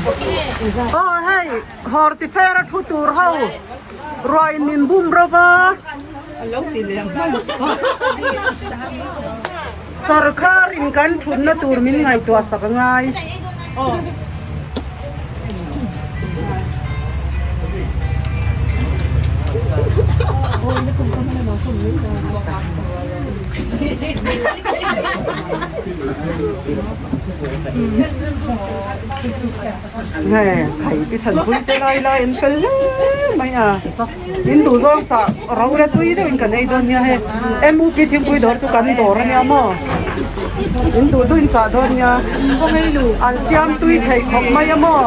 Aw hei horti fair a thu tur ho ruain min bum ro va. Sarkar in kan thutna tur min ngaihtuah sak a ngai. Nge khai pi than pui te lai lai an fel hle mai a in duh zawng chah ro la tui deuh in kan ei dawn nia hei M U P thingpui dawr chu kan dawr ania maw in duh duh in chah dawn nia an siam tui thei khawp mai a maw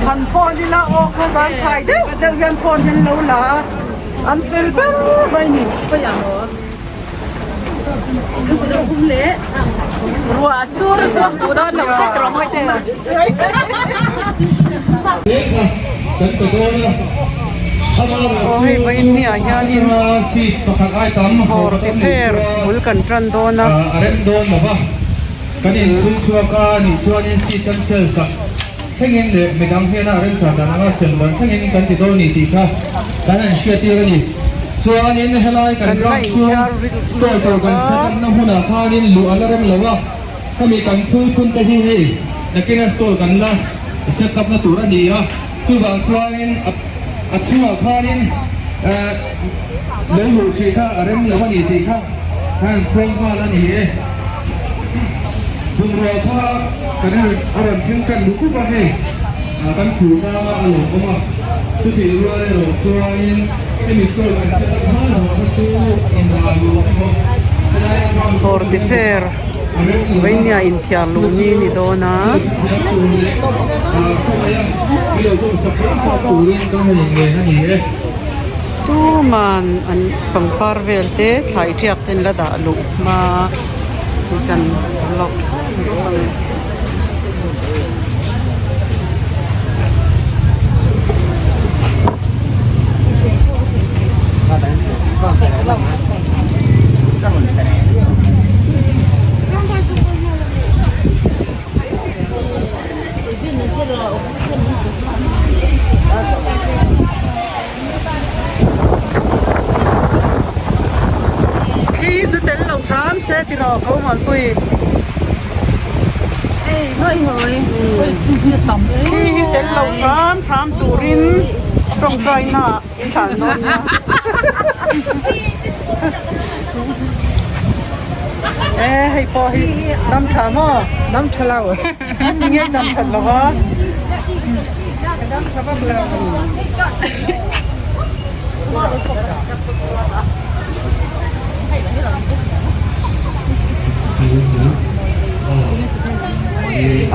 han phone ila aw kha zang khai deuh deuh hian phone hi an lo la a an fel ber mai ni. Ruah sur chu a hmuh dawn lo tlat rawh mawi te. Aw hei vawiin ni ah hianin horti fair bul kan tan dawn a. Thlengin leh midang hnena remchah dan anga sem dan thlengin kan ti dawn ni tih kha kan han hriattir a ni. Chuanin helai kan ground chhung stall tur kan set up na hmunah khanin luh a la rem lo a, hemi kan phul phun te hi hei nakina stall kan la set up na tur a ni a, chuvang chuanin a chhungah khanin lo luh hrih kha a rem lo a ni tih kha kan han khuang nghal a ni e. Bungrua kha kan a rawn thleng tan duh khawp a hei kan phur nanga a lawm awm a, chutih rual erawh chuanin hemi sawi kan set up hma zawh kha chu indah luh emaw helai a ground Horti fair veinia inthiar luh ni ni dawn a. Tuman an pangpar vel te thlai tiak ten la dah luh hma. Hi kan vlog ang e. Thli chu tel lo hram se ti rawh ko Muanpui. Thli hi tel lo hram hram turin tawngtaina in thlan dawn nia. E hei pawh hi dam tha maw? Dam tha lo. Nge dam that lo a? Dam tha vak lo.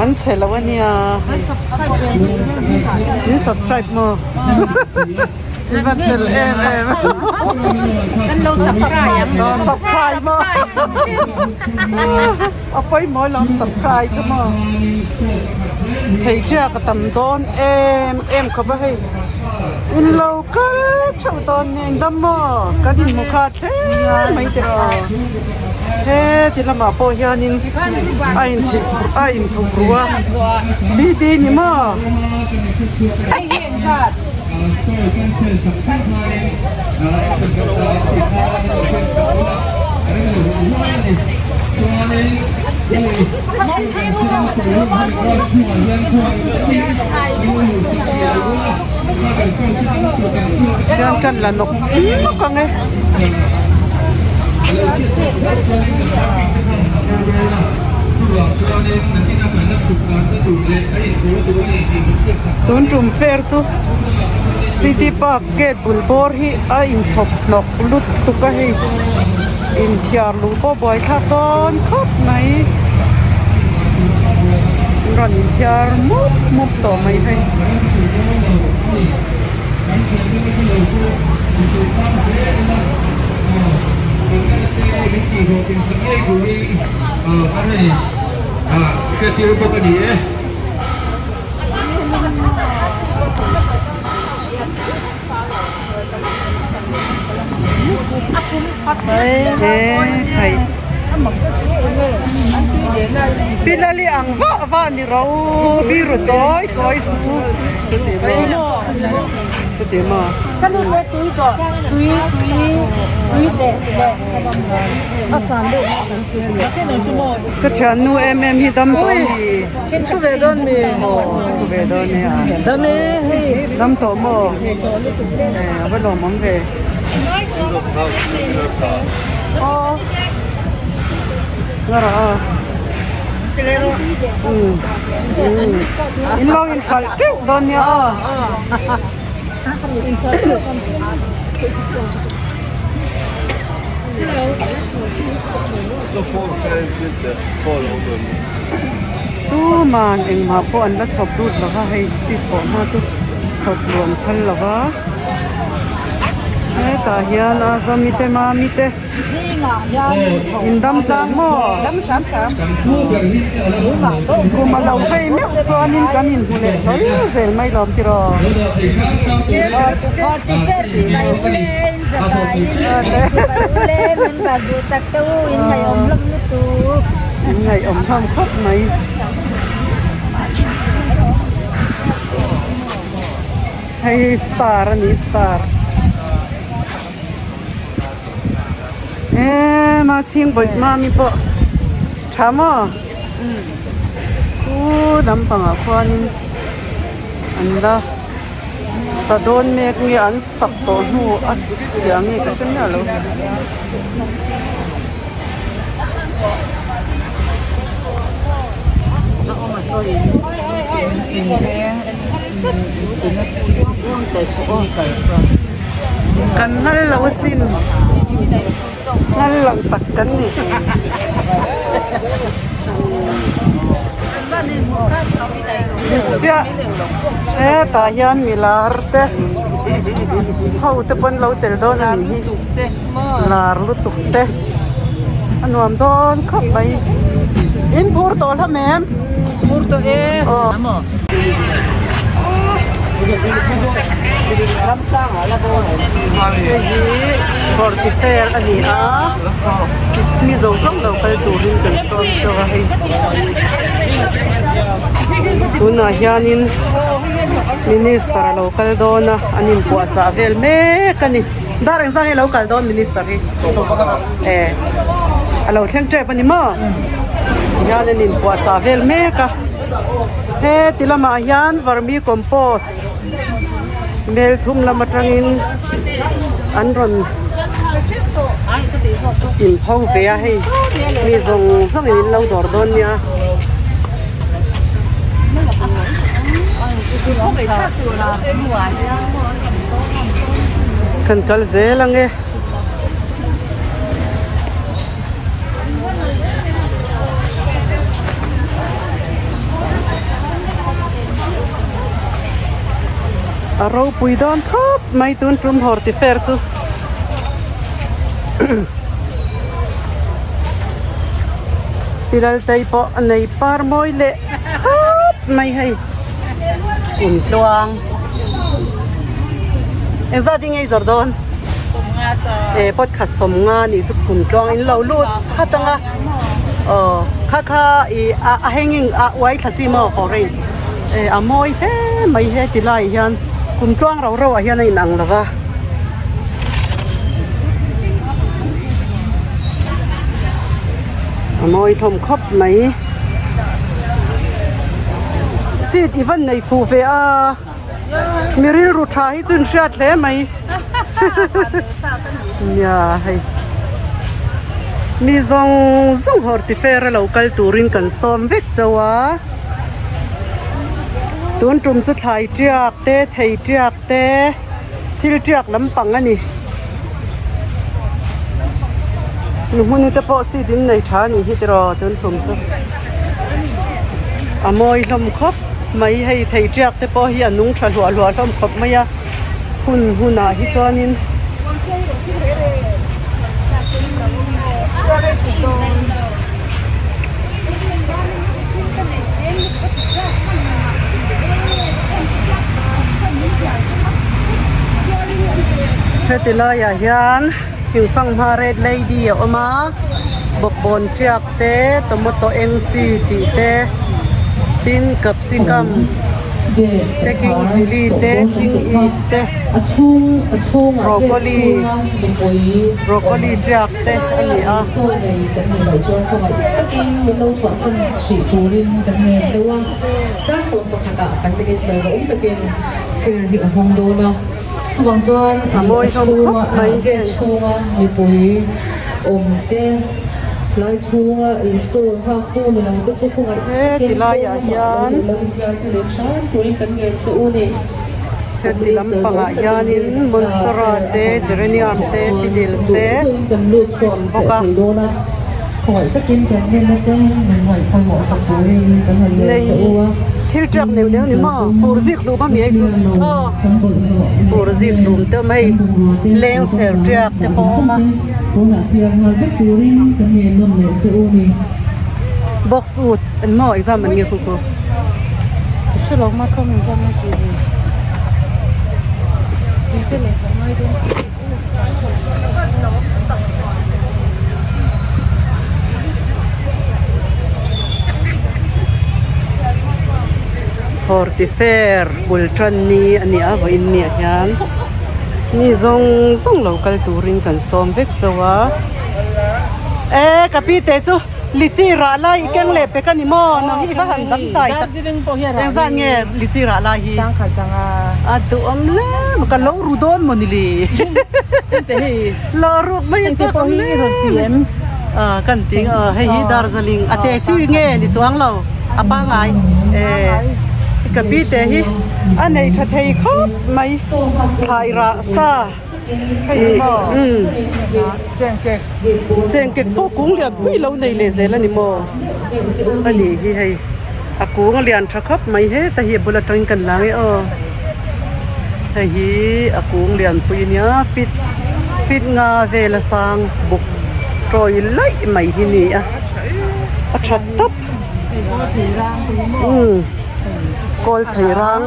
An chhe lo ania. Min subscribe maw? I va fel em em. Kan lo subscribe ang. Lo subscribe maw? A pawimawh lawm subscribe chu maw. Thei tiak a tam dawn em em khawp a hei. In lo kal theuh dawn nia in dam maw? Kan inhmu kha thleng mai tiraw. He ti lamah pawh hianin a inthih a inthup ru a. BD ni maw? Hian kan la nawk nawk ang e. Tun tum fair chu city park gate bul bawr hi a inchhawp hnawk lut tuk a hei inthiar luh pawh buai thlak dawn khawp mai an rawn inthiar mup mup tawh mai hei. He khai. Pilali ang vah vah ni ro biru chawi chawi su chuti maw chuti maw. Ka thiannu em em hi dam tawh mi. Thu ve dawn mi. Aw thu ve dawn nia. Dam e hei. Dam tawh maw? Eh a va lawmawm ve. Aw. Ngara a. Um. Um. In lo in hralh teuh dawn nia aw. Tuman engmah pawh an la chhawp lut lo va hei seat pawh hma chu chhawp luan phal lo va hetah hian a zawmi te mami te in dam tlang maw kum a lo phei meuh chuanin kan inhmu leh hlawl zel mai lawm tiraw. In ngaihawm hlawm khawp mai. Hei hi star a ni star. Eee ma chhing bawih mami pawh tha maw? Khu lampangah khuanin an la sa dawn mek nge an sak tawh hnu a chhia nge ka hre miah lo. Kan hngal lo asin hngal lo tak kan ni. Chiah hetah hian milar te ho te pawn lo tel dawn a nih hi lar lutuk te a nuam dawn khawp mai in phur tawh hlawm em phur tawh e aw. Hei hi Horti fair a ni a mi zawng zawng lo kal turin kan sawm chauh a hei tunah hianin minister a lo kal dawn a an inpuahchah vel mek a ni dar engzah nge a lo kal dawn minister hi eh a lo thleng tep a ni maw tihian an inpuahchah vel mek a heti lamah hian vermi compost Mel thum lam atangin an rawn inpho ve a hei mi zawng zawngin in lo dawr dawn nia. Kan kal zel ang e. A ropui dawn khawp mai tun tum horti fair chu Pilaltei pawh a nei par mawi leh khawp mai hei kum tluang engzat in nge i zawrh dawn eh pot khat sawmnga nih chu kum tluang in lo lut khat ang a aw kha kha ih a hanging a uai thla chi maw foreign eh a mawi hle mai he ti lai hian kum tluang rau rau ah hian a inang lo va. A mawi hlawm khawp mai seat i van nei fuh ve a mi rilru tha hi chu in hriat hle mai nia hei mi zawng zawng horti fair a lo kal turin kan sawm vek chauh a tun tum chu thlai tiak te thei tiak te thil tiak lampang a ni nu hmun te pawh seat in nei tha a nih hi tiraw tun tum chu a mawi hlawm khawp mai hei thei tiak te pawh hi a nung tha hluah hluah hlawm khawp mai a hun hunah hi chuanin. Heti laiah hian thingfanghma red lady a awm a. Bawkbawn tiak te, tomato eng chi tih te, tin capsicum te king chilli te, ching it te, broccoli, broccoli tiak te a ni a. A mawi hlawm khawp mai hei. He ti laiah hian heti lampangah hianin monstera te geranium te fiddles te a awm bawk a. Nei thil tiak neuh neuh ni maw fur zik hlum a mi hei chu fur zik hlum te awm hei leng ser tiak te pawh a awm a box ut an maw exam an nge khu khu. Horti fair bul tan ni a ni a vawiin ni ah hian mi zawng zawng lo kal turin kan sawm vek chauh a e ka pi te chu. Lichi rah lai i keng leh pek a ni maw? Nang hi i va han dam tai tak. Engzat nge lichi rah lai hi? A duhawm hle maw? Ka lo ru dawn maw ni li? Lo ruk mai a chak awm hle mai. Kan ti hei hi Darjeeling a te chi nge ni chuang lo a pangai e ka pi te hi a nei tha thei khawp mai thlai rah sa. Chengkek pawh kung lian pui lo nei leh zel a ni maw? A ni hi hei a kung a lian tha khawp mai heta hi a bul atangin kan la nge aw. Hei hi a kung lian pui a nia fit fit nga vel a sang buk tawi laih mai hi ni a a tha tawp umm kawl thei rang.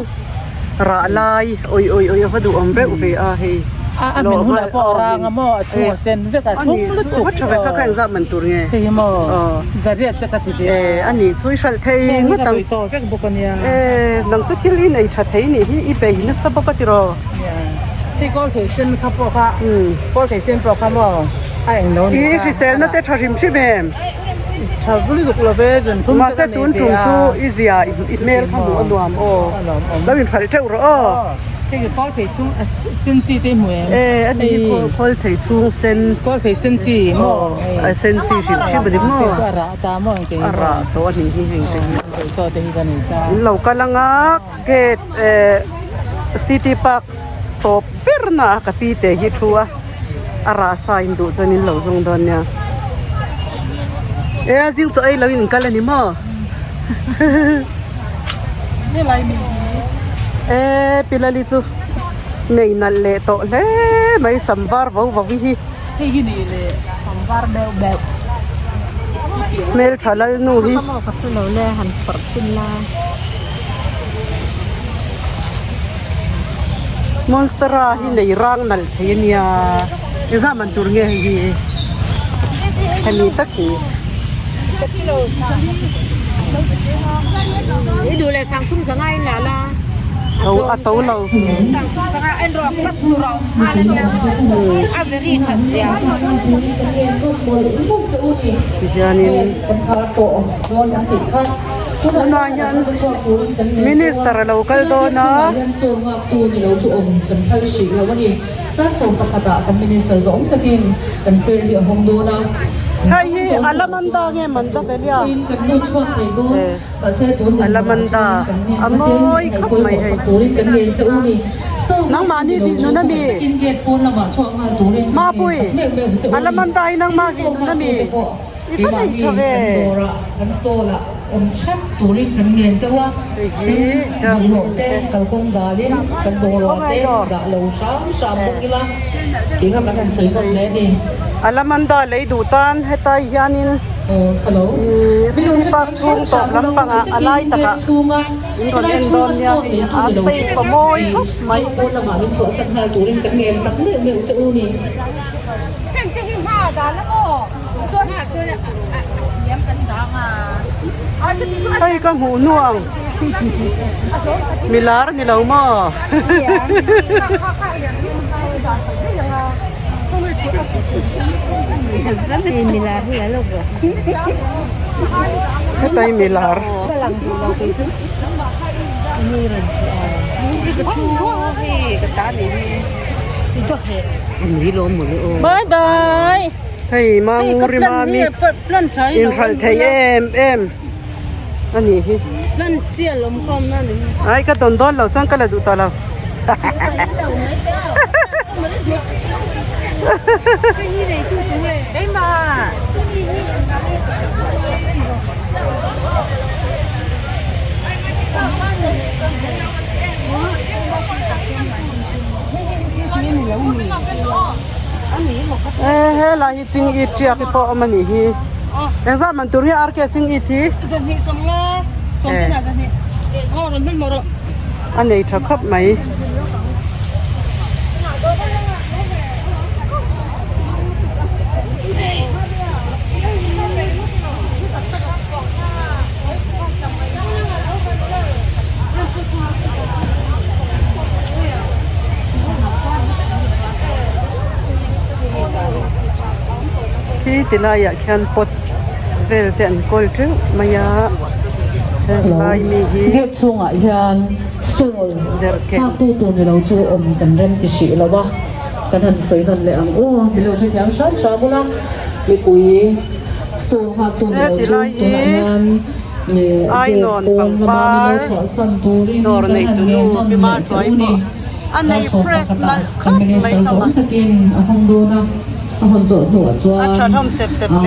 Rah lai oi oi oi a va duh awm reuh ve a hei A min hunah pawh a rang a maw a chhung a sen vek a thlum lutuk a tha ve kha kha engzah man tur nge hei hi maw zariat te ka ti ve a e ani chu i hralh thei ngawt ang tawh vek bawk a nia e nang chu thil hi nei tha thei nih hi i bei nasa bawk a tiraw hei kawl thei sen kha pawh kha kawl thei sen pawh kha maw a englo i hriselna te tha hrim hrim em. Mahse tun tum chu i zia i hmel kha hmuh a nuam aw. Lo inhralh teuh rawh aw. E a ni hi khawl thei chhung sen. Aw a sen chi hrim hrim a ni maw. A rah tawh a nih hi heng te hi. In lo kal anga gate eh city park tawp ber na a ka pi te hi thu a. A rah sa in duh chuan in lo zawng dawn nia. E a zing chaw ei lo in in kal a ni maw? E Pilali chu nei nalh leh tawh hle mai sam var vo vo hi. Hei hi ni le sam var beuh beuh. Hmeltha lalnu hi. Ka hre lo le han phawrh thin la. Monstera hi nei rang nalh thei a nia engzah man tur nge hei hi hemi tak hi. A to lo. Tihianin. Tunah hian Minister a lo kal dawn a. Hei hi Alamanda nge Mandavelia Alamanda a mawi khawp mai hei. Nangmahni tih nun ami? Mapui Alamanda hi nangmah tih nun ami? I va nei tha ve. Hei hi Jasmine te khawngaih dawr hei Alamanda lei duh tan hetai hianin ihh city park chhung tawp lampangah a lai takah in rawn en dawn nia hei a shape a mawi khawp mai. Hei ka hmuh hnuang milar ni lo maw. Hetai milar. Bye bye. Hei Manguri Mami inhralh thei em em a nih hi. Ai ka dawn dawn lo chuan ka la duh tawh lo. E helai hi ching it tiak te pawh a awm a nih hi engzah man tur hi RK ching it hi a nei tha khawp mai. Khi ti laiah khian pot vel te an kawl teuh mai a helai mi hi Gate chhungah hian sawl derhken nghaktu tur ni lo chu awm kan rem ti hrih lo a, kan han sawi nawn leh ang aw, min lo hrethiam hram hram ula mipui sawl nghaktu ni lo Heti chu lai hi tunah hian Ainawn pangpar dawr nei tu nu pi ma chuai pawh a nei fresh nalh khawp mai hlawm a a tha hlawm sep sep hle mai.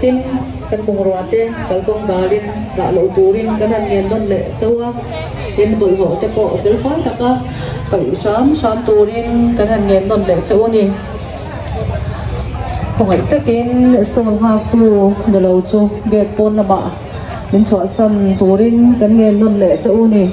Tin, kan bungrua te kalkawng dalin dah loh turin kan han ngen nawn leh chauh a, tin bawlhhlawh te pawh fel fai taka paih hram hram turin kan han ngen nawn leh chauh a ni. Khawngaih takin sawl nghaktu ni lo chu gate pawn lamah min chhuahsan turin kan ngen nawn leh chauh a ni.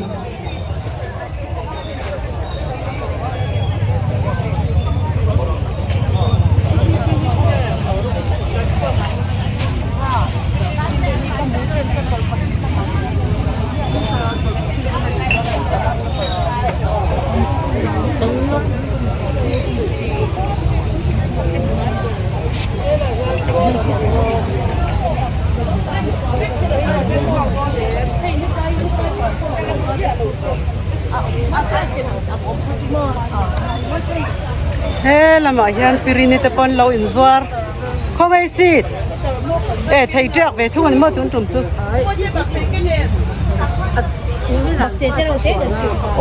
He lamah hian pirini te pawh an lo inzuar khawngaih seat eh thei tiak ve thung a ni maw tun tum chu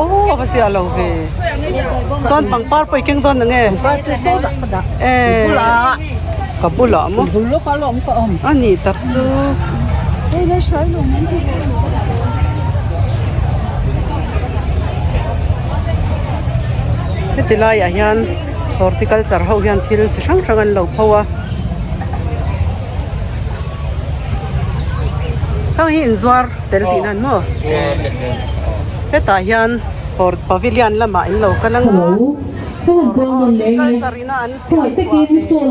aw a va zia lo ve chuan pangpar pawh i keng dawn ang e eh ka bulah maw a ni tak chu. Heti laiah hian horticulture ho hian thil chi hrang hrang an lo pho a heng hi inzuar tel tihna an maw hetah hian hort pavilion lamah in lo kal ang a horticulture ina an siam chhuah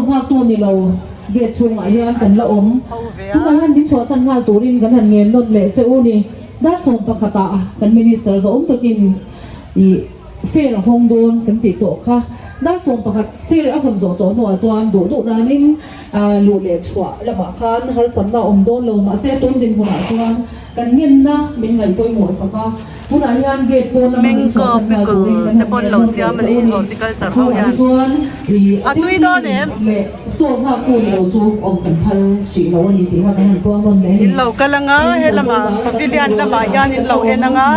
ve. Gate chhungah hian kan la awm. Tunah hian min chhuahsan nghal turin kan han ngen nawn leh che u ni. Dar 11 ah kan Minister zawhawm takin ih fair a hawng dawn kan tih tawh kha. Dar 11 fair a hawn zawh tawh hnuah chuan duh duh danin luh leh chhuah lamah khan harsatna a awm dawn lo. Mahse tun dinhmunah chuan kan ngenna min ngaih pawimawh sak a. Tunah hian gate pawn lama min Mango chhuahsan nghal pickle turin kan te han pawn ngen lo nawn leh siam a che ni u ni. horticulture A ho chhungah hian hi chuan ih a tui dawn em? leh saw nghaktu ni lo chu awm kan phal hrih lo a ni tih kha kan han puang nawn leh a ni. In lo kal anga he lamah pavilion lamah hian in lo en anga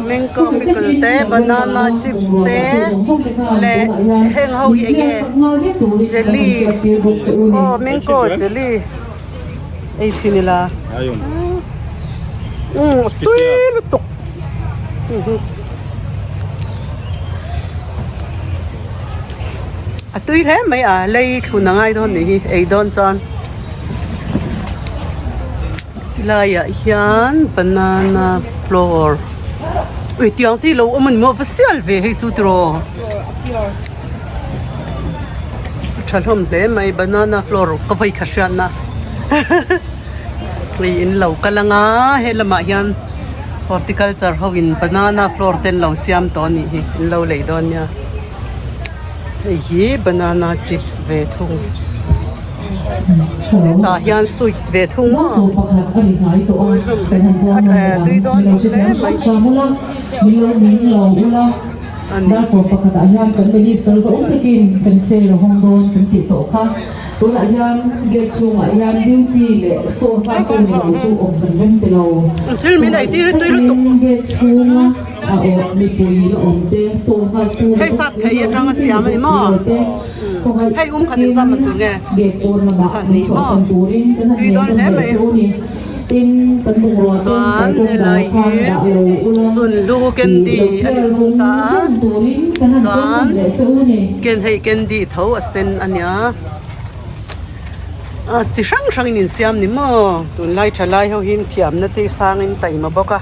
mango pickle te banana chips te leh heng ho hi enge jelly aw mango jelly ei chhin ila umm tui lutuk. A tui hle mai a lei thlun a ngai dawn nih hi ei dawn chuan. Tilaiah hian banana flour ui tiang te hi lo awm a ni maw va sial ve hei chu tiraw a tha hlawm hle mai banana flour ka vawi kha hriatna hei in lo kal anga he lamah hian horticulture ho in banana flour te an lo siam tawh a nih hi in lo lei dawn nia. Hei hi banana chips ve thung hetah hian sweet ve thung maw tui dawn lo hle mai thil min ei tir hi tui lutuk. Hei sap thei atanga siam a ni maw? Hei um khat in zam an tur nge? Zan ni maw? Tui dawn hle mai. Chuan helai hi sunhlu candy a ni thung ta a. Chuan ken hei candy tho a sen a nia. Chi hrang hrangin insiam ni maw? Tunlai thalai ho hi thiamna te sangin taima bawk a.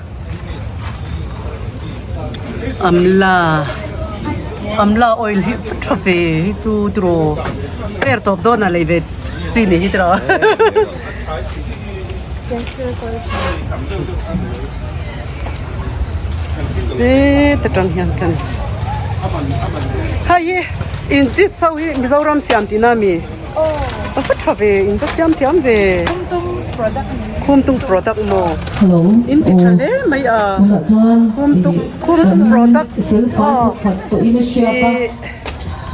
Amla amla oil hi va tha ve hi chu tiraw fair tawp dawn ah lei ve chi ni hi tiraw heta tang hian khan hei hi in chips ho hi Mizoram siam tihna ami. A va tha ve, in va siam thiam ve. Khumtung product maw? In ti tha hle mai a. Khumtung khumtung product aw ih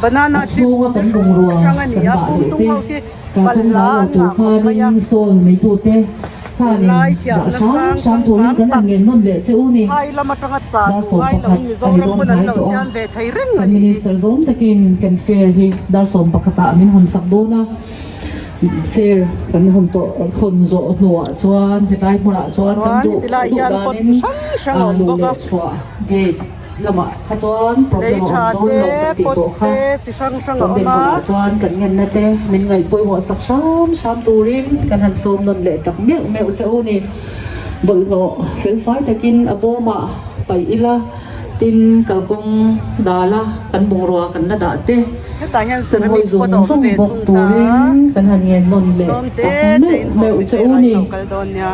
banana chips chi hrang hrang a ni a khumtung ho khi balhla an ngah khawp mai a. Tunlai thiamna sang changkang tak phai lam atanga chah duh ngai loin Mizoram pawn an lo siam ve thei reng a ni. Minister zawm takin kan fair hi dar 11 ah min hawn sak dawn a, fair kan hawn tawh hawn zawh hnuah chuan hetlai hmunah chuan kan Chuan duh hetilai duh hian pot danin chi hrang hrang a awm luh bawk a. leh chhuah gate lamah kha chuan Lei problem a tha awm dawn te, lo kan tih pot tawh kha te chi hrang hrang a kan awm a. dinhmunah chuan kan ngenna te min ngaihpawimawh sak hram hram turin kan han sawm nawn leh tak meuh meuh che u ni. Bawlhhlawh felfai takin a bawmah paih ila. Tin, kalkawng dala kan bungrua kan la dah te, Hetah hian kan hawi ceramic pot zung a awm zung ve bawk thung ta. turin kan han ngen nawn leh Tlawm tak te te meuh in meuh hawh che u a ni. lo kal dawn nia.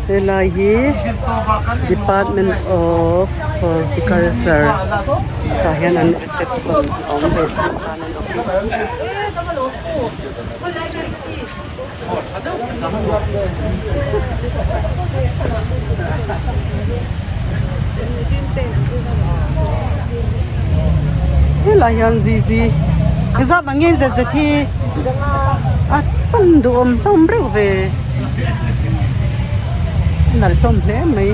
Helai hi Department of Horticulture tah hian an reception a awm ve thung tan an office. Helai hian zizi zam ang nge zet zet hi a fan duhawm hlawm reuh ve a nalh hlawm hle mai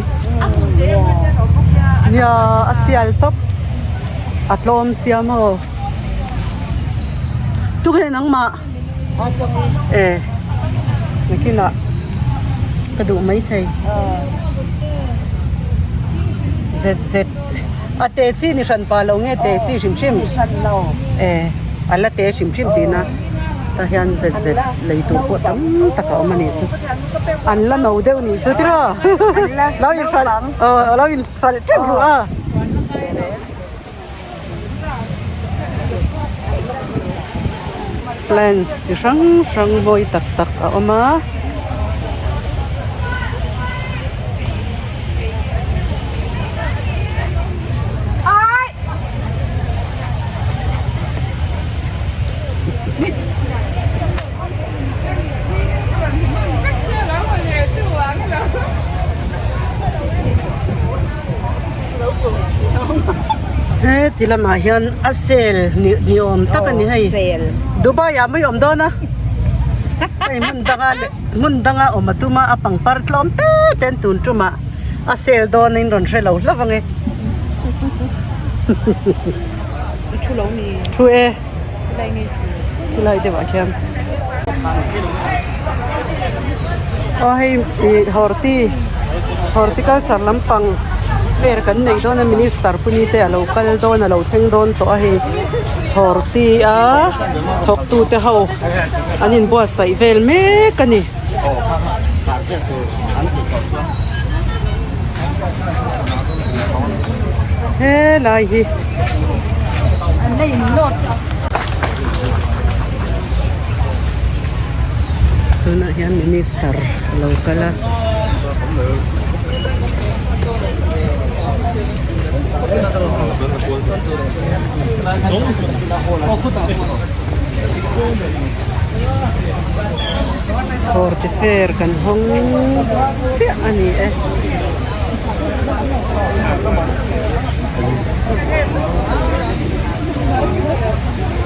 nia a sial tawp a tlawm sia maw tunge nangmah. E nakinah ka duh maithei zet zet a te chi ni hran pah lo nge te chi hrim hrim e a la te hrim hrim tihna tah hian zet zet lei tur pawh tam tak a awm a nih chu an la no deuh nih chu tiraw lo inhralh aw lo inhralh teuh ru a. Plants chi hrang hrang mawi tak tak a awm a. He ti lamah hian a sale ni ni awm tak a ni hei Dubai ah mai awm dawn a hei hmun danga leh hmun danga awm a tum a a pangpar tlawm te te an tun tumah a sale dawn a in rawn hre lo hlauh ang e thu e khilai deuh ah khian aw hei ih horti horticulture lampang fair kan nei dawn a minister puni te alo kal dawn alo thleng dawn tawh a hei. Horti a thawktu te ho an inbuatsaih vel mek a ni. Helai hi tunah hian minister a lo kal a. Horti fair kan hawng chiah a ni e.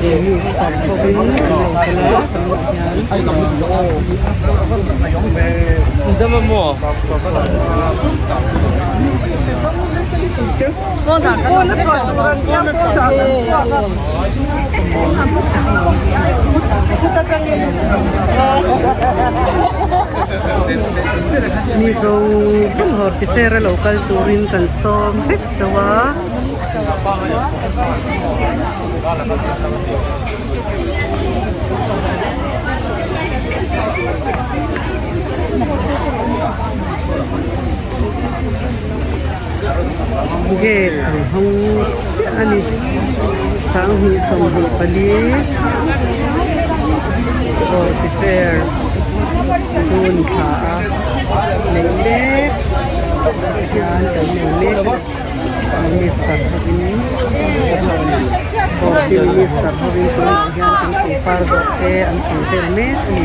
Minister hovin an lo kal a tunah hian mi zawng zawng horti fair a lo kal turin kan sawm vek chauh a. Gate an hawng chiah a ni 2024 Horti fair June thla a neih mek hian kan nei mek a ni. Minister hovin Horti minister hovin tunah hian kan pangpar zawrh te an hmu vel mek a ni.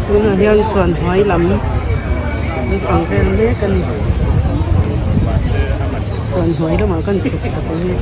Tunah hian chuan hnuai lam an pang vel mek a ni chuan hnuai lamah kan chhuk thla tawh hi.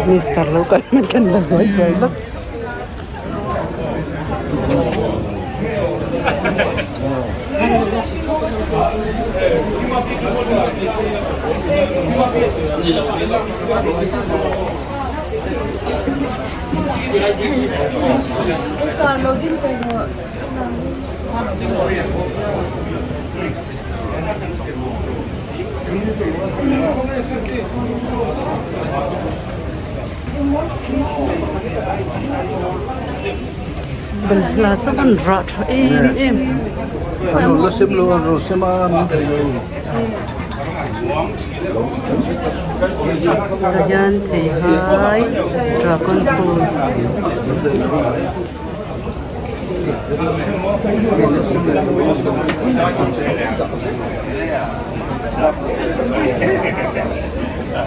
Mister lo kal hman kan la zawi zawi lawk. Balhla chu an rah tha em em. Tah hian theihai dragon fruit.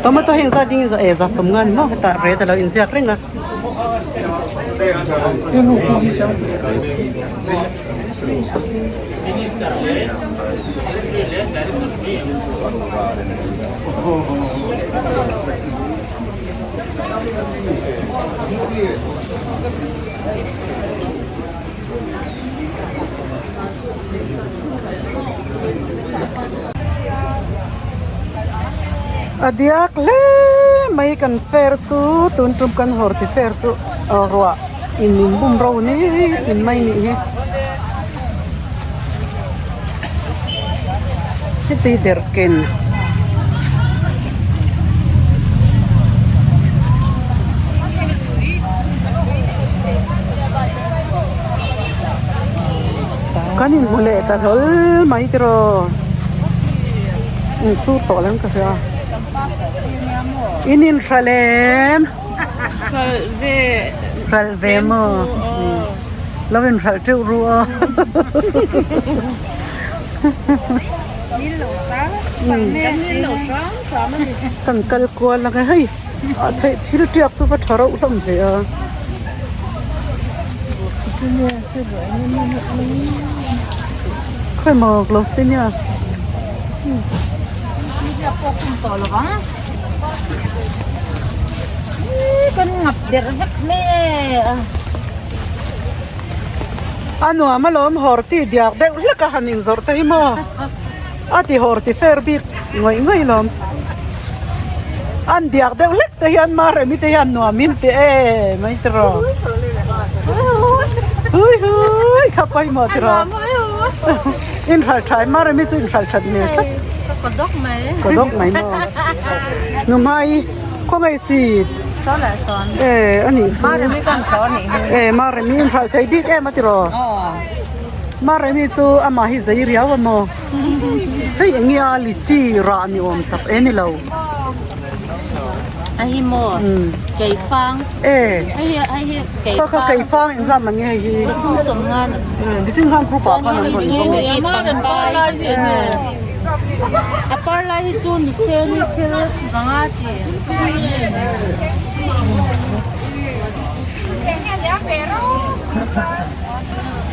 Tomato heng zat ding eh za sawm nga ni maw hetah red alo inziak reng a. A diak hle mai kan fair chu tun tum kan hawr ti fair chu ruah in min bum ro ni tin mai nih hi heti derhken. Kan inhmu leh ta hlawl mai tiraw in chur tawh lem ka hria in inhra lem hralh ve maw lo inhralh teuh ru aw kan kal kual ang e hei. A theih thil tiak chu va tha reuh hlawm hle a. Khawi maw Gloxinia. A nuam alawm hawr ti diak deuh hlek a han inzawrh te hi maw. A ti hawr ti fer bik ngawih ngawih lawm. An diak deuh hlek te hian Maremi te hian nuam in ti e mai tiraw. Hui hui kha pawimawh tiraw. In hral tha Maremi chu in hral that hmel tlat. Ka dawk mai. Ka dawk mai maw. Numai khawngaih si. E anih chu. E Maremi in hral thei bik em a tiraw. Maremi chu amah hi zei riau a maw? Hei eng nge a lichi rah ni awm tak e ni lo. A hi maw? Keifang. E. Hei hi hei hi keifang. Kha kha keifang engzam ang nge hei hi? Zathum sawmnga ni. Nichin khan group ah khan an rawn zawng. A par lai hi chu ni se ni thil vanga ti.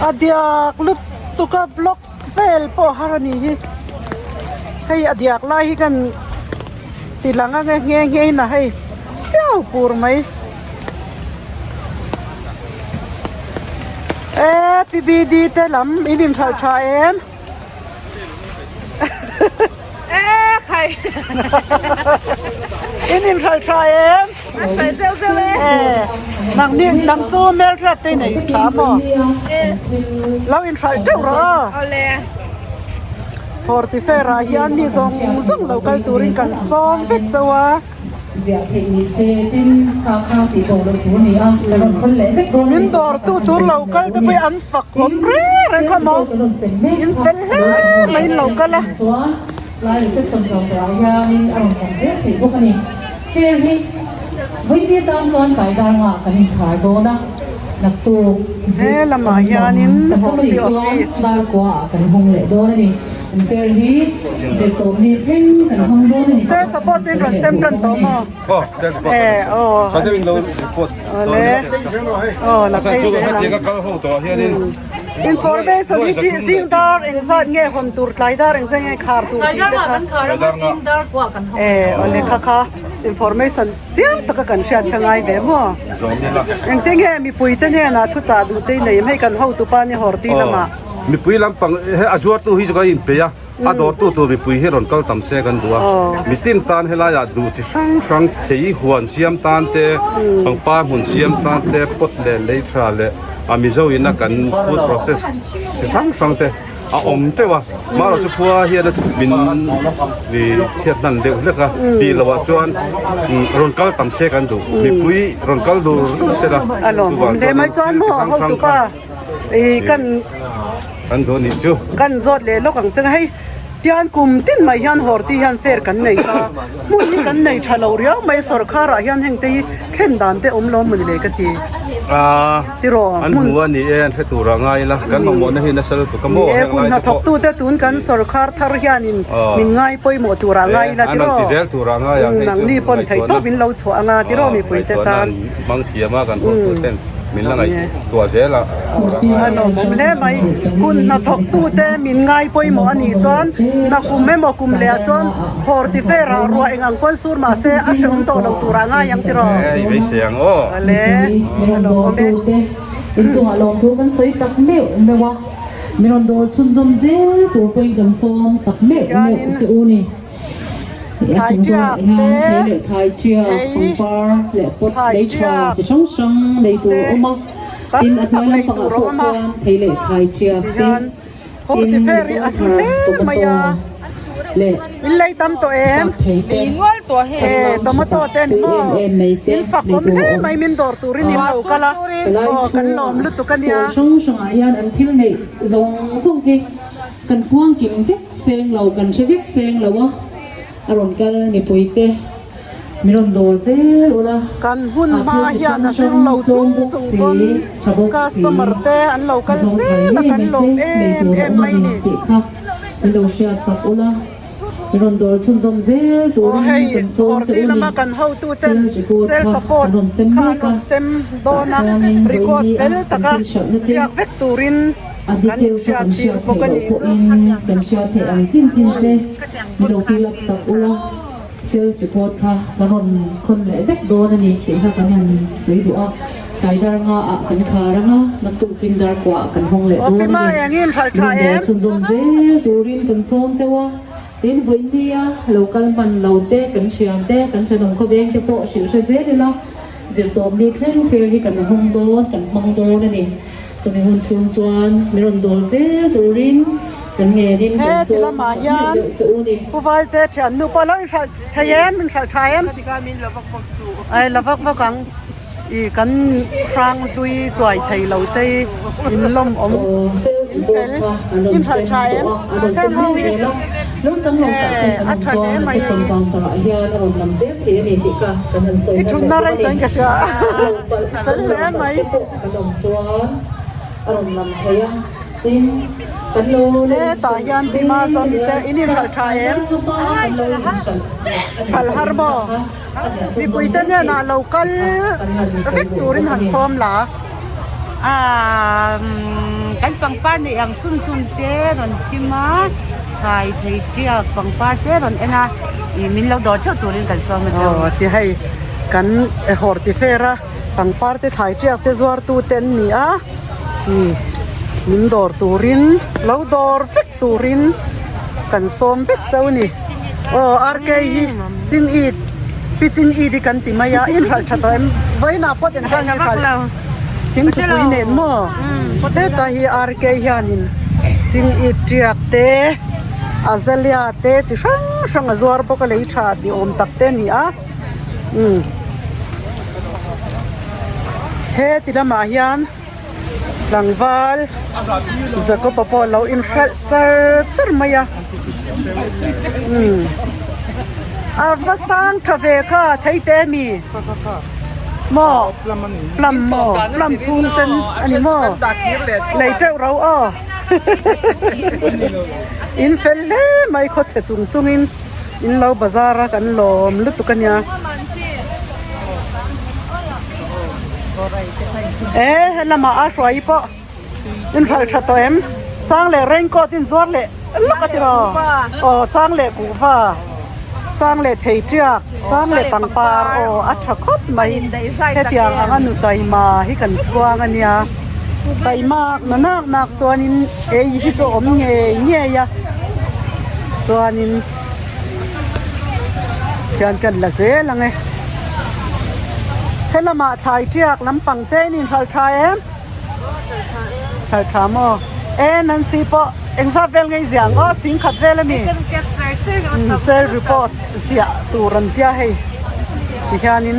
A diak lutuk a block vel pawh har a nih hi hei a diak lai hi kan ti lang ang e nghe nghe in a hei chiau pur mai e P B D te lam in inhralh tha em. In inhralh tha em? Nang ni nang chu hmelhriat te nei tha maw? Lo inhralh teuh rawh aw. Horti fair ah hian mi zawng zawng lo kal turin kan sawm vek chauh a. Ziah theih ni se tin kha kha tih tawh loh tur a ni a, ka rawn khawn leh vek dawn a ni. Min dawr tu tur lo kal te pawh hi an fak awm reng reng kha maw, in fel hle mai in lo kal a. Chuan tlai reception counter ah hianin a rawn awm zel theih bawk a ni. Fair hi vawiin atan chuan tlai dar ngah kan inkhar dawn a, naktuk He zir lamah kan hianin kan Horti nih chuan office. dar kua ah kan hawng leh dawn a ni. An fair hi zirtawp ni thleng kan hmang dawn a ni. Sir support in rawn sem tan tawh maw? Eh aw awle aw la phei zel ang information hi tih zing dar engzat nge hawn tur tlai dar engzat nge khar tur tih te kha eh awle kha kha information chiang taka kan hriat kha ngai ve maw engtin nge mipui te hnenah thuchah duh te i nei em hei kan hotupa ni hawrti lamah. Mipui lampang he a zuartu hi chu ka inpeih a. A dawrtu tur mipui hi rawn kal tam se kan duh a, mitin tan helaiah duh chi hrang hrang thei huan siam tan te, pangpar hmun siam tan te, pot leh lei tha leh a Mizo ina kan food process chi hrang hrang te a awm teuh a. Marawh chu khua hian a min chhiat hnan deuh hlek a tih loh ah chuan rawn kal tam se kan duh, mipui rawn kal dur dur se la chuvang chuan thil chi hrang hrang kha. I kan kan duh anih chu. Kan zawt leh lawk ang cheng a hei tian kum tin mai hian hawr tih hian fair kan nei ta hmun hi kan nei tha lo riau mai sorkar ah hian heng te hi thlen dan te awm lo mawni le ka ti tiraw an hmu a ni e an hre tur ah ngai ila kan mamawh na hi nasa lutuk a maw ni e kun hnathawk tu te tun kan sorkar thar hian in min ngai pawimawh tur ah ngai ila tiraw an rawn ti zel tur ah ngai ang hei chu nangni pawn theih tawp in lo chhuah anga tiraw mipui te tan hmang thiam a kan hawr tur ten. Min la ngaihtuah zel a. A lawmawm hle mai. Hun hnathawktute min ngai pawimawh a nih chuan nakum emaw kum leh ah chuan hawr ti fer ah ruah eng ang pawn sur mah se a hreawm tawh lo turah ngai ang tiraw? E, i beisei ang aw. Ale, a lawmawm e. Inchungah lawmthu kan sawi tak meuh meuh a, mi rawn dawr chhunzawm zel tur pawhin kan sawm tak meuh meuh che u ni. Thlai tiak te, thei thlai tiak te tam tak lei tur a awm a, tihian horti fer hi a hlu hle mai a, in lei tam tawh em? E tomato te an maw? In fak awm hle mai min dawr turin in lo kal a, aw kan lawm lutuk a nia. Kan puang kim vek seng lo, kan hre vek seng lo a, a rawn kal mipuite min rawn dawr zel ula, Kan hun a hma thil chi hian hrang a zir hrang lo tlawm chung bawk chung si, pawn tha bawk si, customer te an lo kal a zawng thar zel a ngei kan mai lawm te lei em tur a em awm a mai ni ni. tih kha min lo hriat sak ula, min rawn dawr chhunzawm zel Aw turin hei kan sawm che horti u ni. lama kan hotu ten Sales record sales kha support an rawn sem kha an mek a, rawn sem tah dawn a, chuanin record vawiin ni a fel kan taka thil hralhna te ziak vek turin A Kan details a kan hriat tir hriat bawk theih a loh nih chu. pawhin kan hriat theih ang chin chin te min lo fill up sak ula, sales report kha kan rawn khawn leh vek dawn a ni tih kha kan han sawi duh a, tlai dar nga ah kan khar anga naktuk zing dar kuah kan hawng leh Aw dawn a Pima ni. eng in hralh tha Min rawn em? chhunzawm zel turin kan sawm cheu a, tin vawinia lo kal hman lo te kan thian te kan thenawm khawveng te pawh hrilh hre zel ila, zirtawpni thleng fer hi kan hawng dawn kan hmang dawn a ni. Chumi hun chhung chuan mi rawn dawl zel turin kan ngenin He kan ti sawm lamah tak hian meuh deuh che u ni. Pu Valte thiannu pawh lo inhralh thei em? Inhralh tha em? Ai la vak vak ang. I kan hrang hlui chuai thei lo te hi in lawm awm. Aw sales In report fel kha an rawn inhralh sem tha tawh em? a, an rawn Heng sem ho zel hi zel a. Lo chang lo tak te e kan a awm tha hle chuan a mai second hei. counter ah hian a rawn lam zel thei a ni tih kha kan han sawi I nawn leh thutna bawk a rei ni. tawhin ka hria. Lo palh Fel lo hle palh mai. te pawh kan awm chuan a rawn lam thei a. Tin, kan lo la He tah inhralh hian Bima mek Zawmi ania. te in inhralh tha Tlai em? dar hmapa kan lo inhralh a nih Hralh pawhin har kha maw? kha a ziah chhunzawm Mipuite zel hnenah theih lo kal kha kan han sawi vek duh turin bawk a han ni. sawm la. Kan pangpar neih ang chhun chhun te rawn chim a, thlai thei tiak pangpar te rawn en a, ih min lo dawr theuh turin kan sawm a chau. Aw ti hei kan hawr ti fer a, pangpar te thlai tiak te zuar tu te an ni a, min dawr turin lo dawr vek turin kan sawm vek chau a ni. Aw RK hi ching it pi ching it hi kan ti mai a, inhralh tha tawh em? Vawiinah pawt engzah nge hralh? Thingthupui nen maw? Heta hi RK hianin ching it tiak te azalea te chi hrang hrang a zuar bawk a lei tha ni awm tak te a ni a umm he ti lamah hian tlangval Jacob-a pawh a lo inhralh char char mai a umm a va sang tha ve kha thei te mi maw plum maw plum chhung sen a ni maw lei teuh ro aw in fel hle mai khaw chhe chung chung in in lo bazar a kan lawm lutuk a nia. E helamah a hruai pawh in hralh tha tawh em chang leh raincoat in zuar leh lawk a tiraw aw chang leh kuhva chang leh thei tiak chang leh pangpar aw a tha khawp mai hetiang anga nu taima hi kan chhuang a nia taima na nak nak chuanin ei hi chu a awm ngei ngei a. Chuanin tian kan la zel ang e. Helamah thlai tiak lampang te in inhralh tha em? Hralh tha maw? E Nancy pawh engzat vel ngei ziah ang aw singkhat vel a mi? Sale report ziah tur an tia hei tihianin.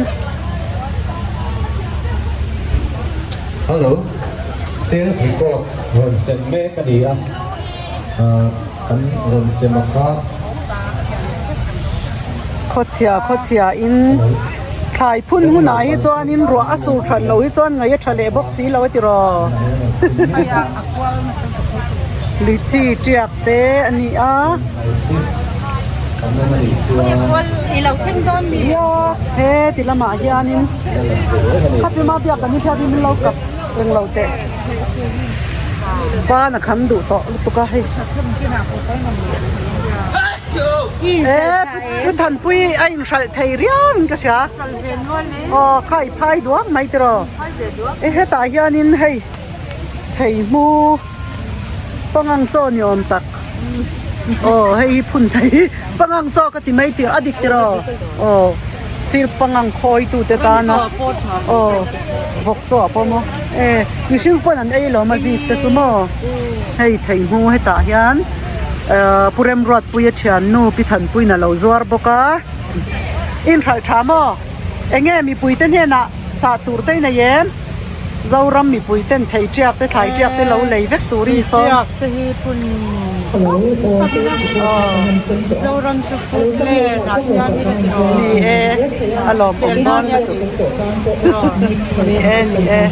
Hello, sales report rawn sem mek a ni a, kan rawn sem a kha. Khawchhia khawchhia in thlai phun hunah hi chuanin ruah a sur that loh hi chuan ngaih a tha leh bawk si lo a ti raw lychee tiak te a ni a he ti lamah hianin khapima biak kan inhriat hi min lo kap englo teh ban a kham duh tawh lutuk a hei. E Thanpui a inhralh thei riau in ka hria aw kha i phai duak mai tiraw e hetah hianin hei thei hmu pangang chaw ni awm tak aw hei hi phun thei pangang chaw ka ti mai tih a dik tiraw aw sir pangang khawi tu te tana aw vawk chaw ah pawh maw e mihring pawn an ei lo a zip te chu maw hei thei hmu hetah hian. Ahh Pu Remruatpuia thiannu Pi Thanpuiin a lo zuar bawk a, inhralh tha maw? Enge mipui te hnenah chah tur te i nei em? Zoram mipui ten thei tiak te thlai tiak te lo lei vek turin i sawm. Tiak te hi phun Zoram chu phun le dah siam hi ka ti lo. Ni e, a lawmawm dawn lutuk. Ni e, ni e.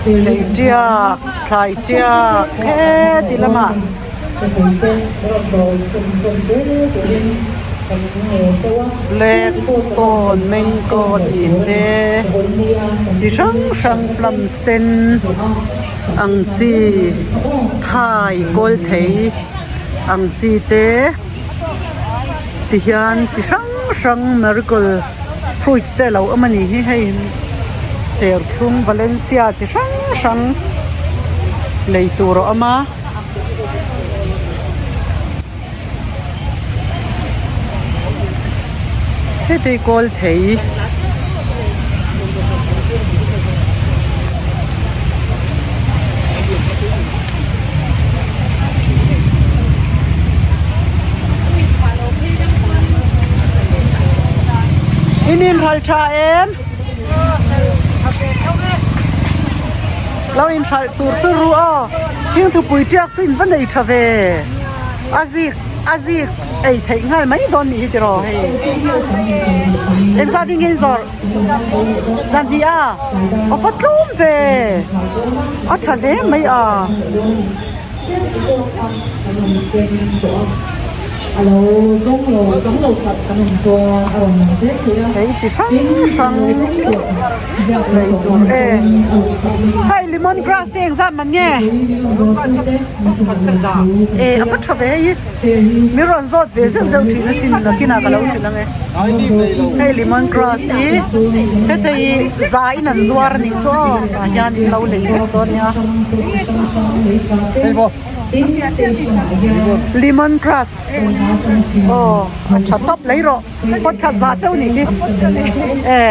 Thei tiak. Thlai tiak heti lamah black stone mango tih te chi hrang hrang plum sen ang chi thai kawl thei ang chi te tihian chi hrang hrang marigold fruit te a lo awm a ni hi hei serthlum valencia chi hrang hrang lei tur a awm a. Heti kawl thei In inhralh tha em? Lo inhralh chur chur ru aw. Heng thupui tiak chu in va nei tha ve. A zik a zik ei theih nghal mai dawn nih hi tiraw hei. Engzat in nge in zawrh? Zan hnih a? A va tlawm ve. A tha hle mai a. Thei chi hrang hrang lei tur e. Hei lemon grass te engzat man nge? E a va tha ve hei hi. Min rawn zawt ve zeuh zeuh thin asin nakinah ka lo hrilh ang e. Hei lemon grass hi heta hi za in an zuar a nih chu aw tah hian in lo lei vek dawn nia. Lemon grass aw a tha tawp lei rawh pot khat za chauh nih khi e.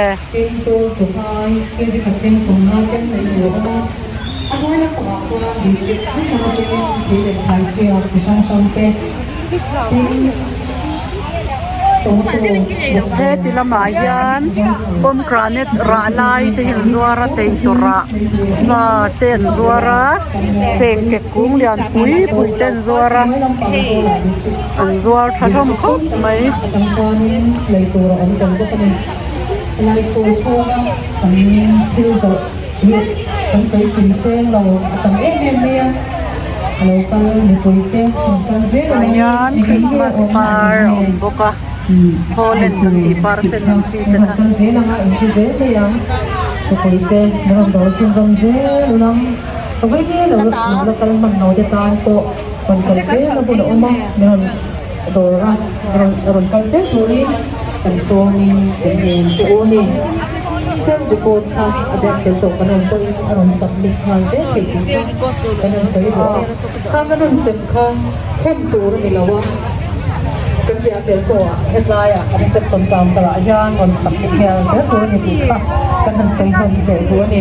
Heti lamah hian pomegranate rah lai te hi an zuar a teitur rah sa te an zuar a chengkek kung lian pui pui te an zuar a an zuar tha hlawm khawp mai. Tah hian Christmas par a awm bawk a Holland kan tih par sen ang chi te kha. Sales report kha a ziak fel tawh kan awm pawhin a rawn submit nghal zel thei tih kha kan rawn sawi duh a. Khang kan rawn sem kha thawn tur a ni lo a, kan ziah fel tawh a, hetlaiah reception counter ah hian rawn submit nghal zel tur a ni tih kha kan han sawi hnawn leh duh a ni.